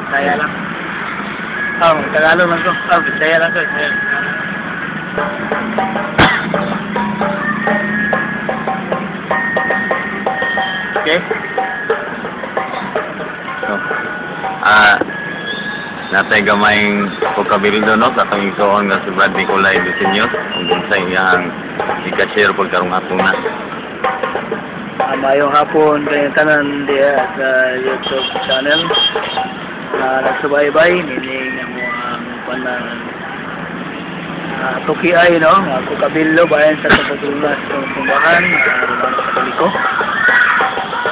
Bisaya lang. Oh, Tagalog lang ko. Oh, Bisaya lang ko. Bisaya. Okay? So, natay gamayng pagkabildo, no, sa atong igsoon nga si Brad Nicolay Duseños ug unsa iyang ika-share pag karong hapon na. Maayong hapon kay tanan diha sa YouTube channel. Nagsubaybay nining among panang tuki ay, no, nga kukabildo bayan sa kapatulas sa simbahan Romano Katoliko.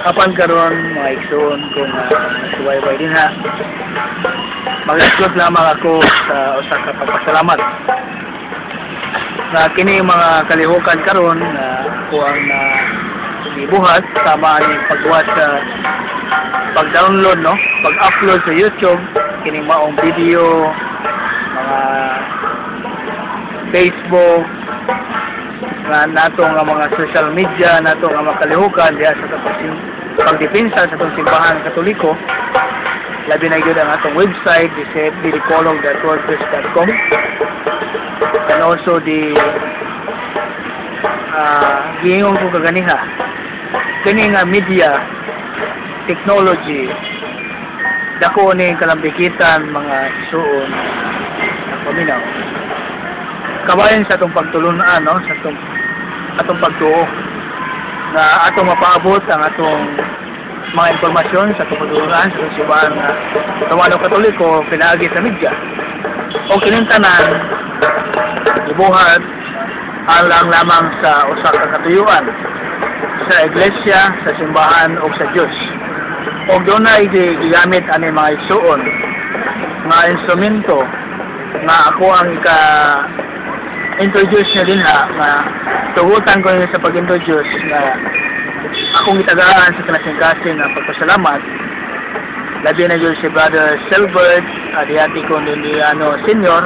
Apan karon, mga igsoon, kung nagsubaybay din ha, mag-upload lamang ako sa usa ka pagpasalamat na kini mga kalihukan karon na ako ang na gibuhat sama ani pagbuhat sa pag-download, no, pag-upload sa YouTube kining maong video, mga Facebook nga nato nga mga social media nato nga mga kalihukan diha sa pagdepensa sa atong simbahan Katoliko, labi na gyud ang atong website, the cfbdipolog.wordpress.com, and also the giingon ko kaganiha, kini nga media technology, dako ni kalambikitan, mga isuon na paminaw kabayan sa atong pagtulunan, no, sa atong pagtuo nga atong mapaabot ang atong mga impormasyon sa atong pagtulunan sa atong simbahan nga Romano Katoliko pinaagi sa media. O kining tanan gibuhat alang lamang sa usa ka katuyuan sa iglesia, sa simbahan o sa Dios. Og dunay gigamit ani mga igsuon nga instrumento nga ako ang ika introduce niya din ha, nga tugutan ko niya sa pag-introduce nga akong gitagaan sa kasing-kasing nga pagpasalamat, labi na gyud si Brother Silbert Adiatico Niliano Senior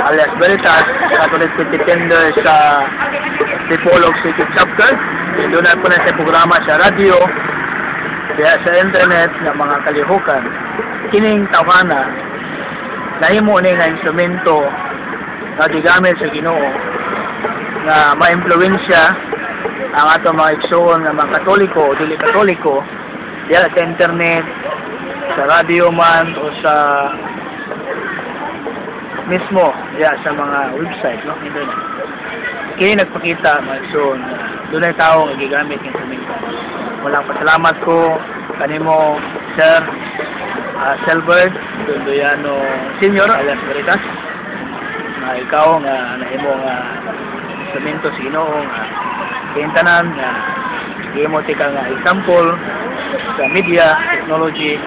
alias Veritas, Catholic Defender sa Dipolog City Chapter. Doon po na sa programa sa radyo, diha sa internet nga mga kalihukan. Kining tawhana nahimo ni nga instrumento nga gigamit sa Ginoo nga maimpluwensya ang atong mga igsoon nga mga Katoliko o dili Katoliko diha sa internet, sa radyo man o sa mismo diha sa mga website, no, internet. Kini nagpakita, mga igsoon, nga dunay tawo nga gigamit ng instrumento. Walang pasalamat ko kanimo, Sir Selbert Dondoyano Senior alias Veritas, nga ikaw nga nahimo nga instrumento sa Ginoo nga kintanan nga gihimo tika nga example sa media technology.